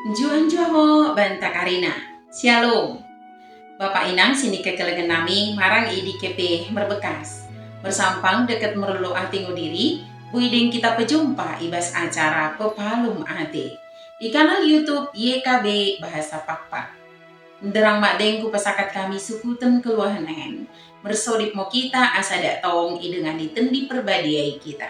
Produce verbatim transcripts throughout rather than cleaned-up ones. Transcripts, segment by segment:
Njuah-njuah mo banta karina. Syalom. Bapa inang sinikekelengen nami marang i dike pe merbekas. Mersampang dekket merlolo ate ngo diri, boi deng kita pejumpa i bas acara Pepalum Ate i kanal YouTube Y K B Bahasa Pakpak. Nderrang madeng kupesakat kami sukuten kegeluhen en, mersodip mo kita asa dak tong idengani Tendi Perbadia i kita.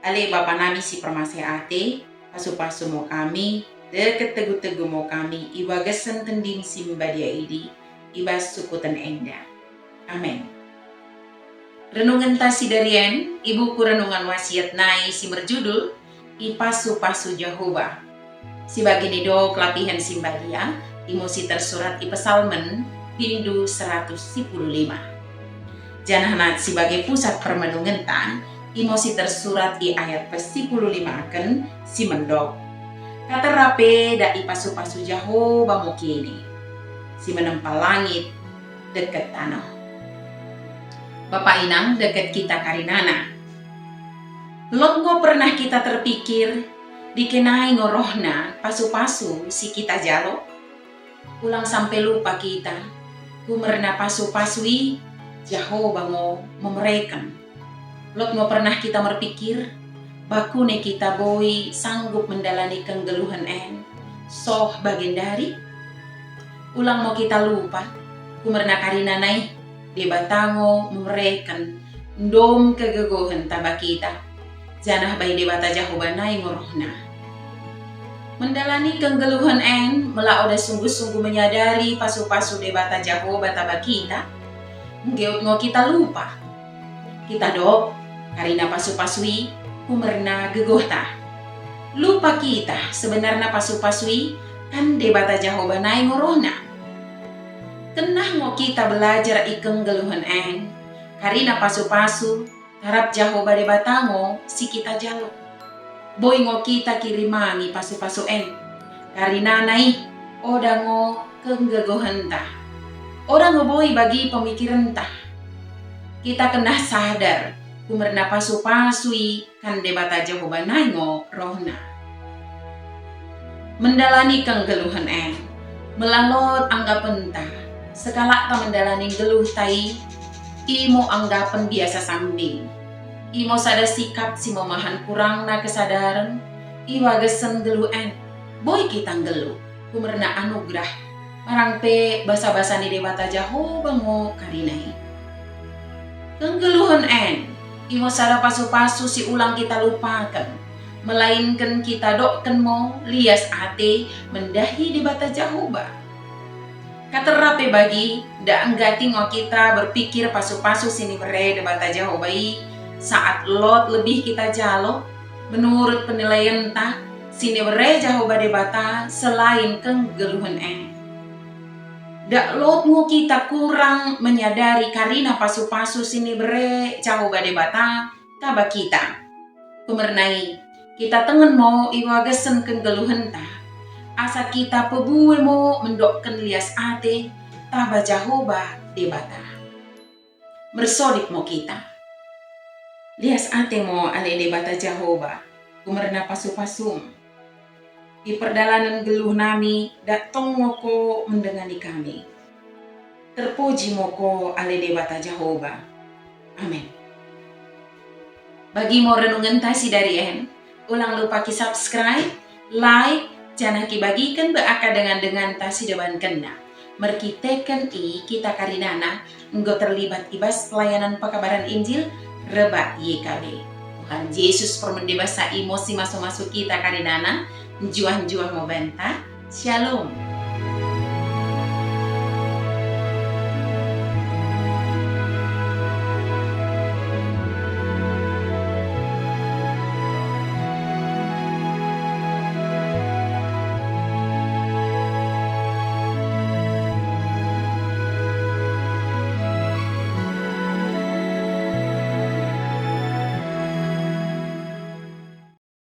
Ale Bapa nami si permaseh ate, pasu-pasu mo kami, dekket tegu-tegu mo kami i bagasen Tendim si mbadia idi, i bas sukuten enda. Amen. Renungenta sidarien i buku Renungan Wasiat nai si merjudul, Ipasu-pasu Jahoba. Si bagi nidok lapihen si mbadia, imo si tersurat i Pesalmen, bindu seratus sipuluh lima. Janah nat si bage pusat permenungenta, imo si tersurat i ayat pesipuluh limaken si mendok, Katera pe dak ipasu-pasu Jahoba mo kene, si menempa langit dekket tanoh. Bapa inang dekket kita karinana. Lot ngo pernah kita terpikir, dike nai ngo rohna pasu-pasu si kita jalo? Ulang sampe lupa kita, kumerna pasu-pasu i Jahoba ngo memereken. Lot ngo pernah kita merpikir, bakune kita boi sanggup mendalani kenggeluhen en soh bagendari? Ulang mo kita lupa, kumerna karinana i, Debata ngo memereken ndom kegegohen taba kita, janah bai Debata Jahoba nai ngo rohna. Mendalani kenggeluhen en mella oda sungguh-sungguh menyadari pasu-pasu Debata Jahoba taba kita, nggeut ngo kita lupa. Kita dok, karina pasu-pasu i, kumerna gegohta. Lupa kita sebenarna pasu-pasu i kan Debata Jahoba nai ngo rohna. Kennah ngo kita belajar i kenggeluhen en, karina pasu-pasu, tarap Jahoba Debata ngo si kita jalo. Boi ngo kita kirimangi pasu-pasu en, karinana i, oda ngo kenggegohenta. Oda ngo boi bagi pemikirenta. Kita kennah sadar, kumerna pasu-pasu i kan Debata Jahoba nai ngo rohna. Mendalani kenggeluhen en, mella lot anggapenta, sekalakta mendalani nggeluhta i, imo anggapen biasa sambing. Imo sada sikap si memahan kurangna kesadaren i bagasen nggeluh en, boi kita nggeluh, kumerna anugerah, marang pe basa-basa ni Debata Jahoba ngo karina i. Kenggeluhen en, imo sada pasu-pasu si ulang kita lupaken, melainken kita dokken mo lias ate mendahi Debata Jahoba. Katera pe bagi, dak nggati ngo kita berpikir pasu-pasu sinibere Debata Jahoba i saat lot lebih kita jalo, menurut penilaienta, sinibere Jahoba Debata selain kenggeluhen en. Dak lot ngo kita kurang menyadari karina pasu-pasu sinibere Jahoba Debata taba kita. Kumerna i, kita tengen mo i bagasen kenggeluhenta, asa kita pebue mo mendokken lias ate taba Jahoba Debata. Mersodip mo kita. Lias ate mo ale Debata Jahoba, kumerna pasu-pasum. I perdalanen nggeluh nami dak tong ngo ko mendengani kami. Terpuji mo ko ale Debata Jahoba. Amen. Bagi mo renungenta sidari en, ulang lupa ki-subscribe, like, janah kibagiken be akka dengan-denganta sidebankenna. Merkiteken i kita karinana enggo terlibat i bas pelayanan pekabaran Injil rebbak Y K B. Tuhan Jesus permende basa imo si masu-masu kita karinana, njuah-njuah mo banta. Shalom.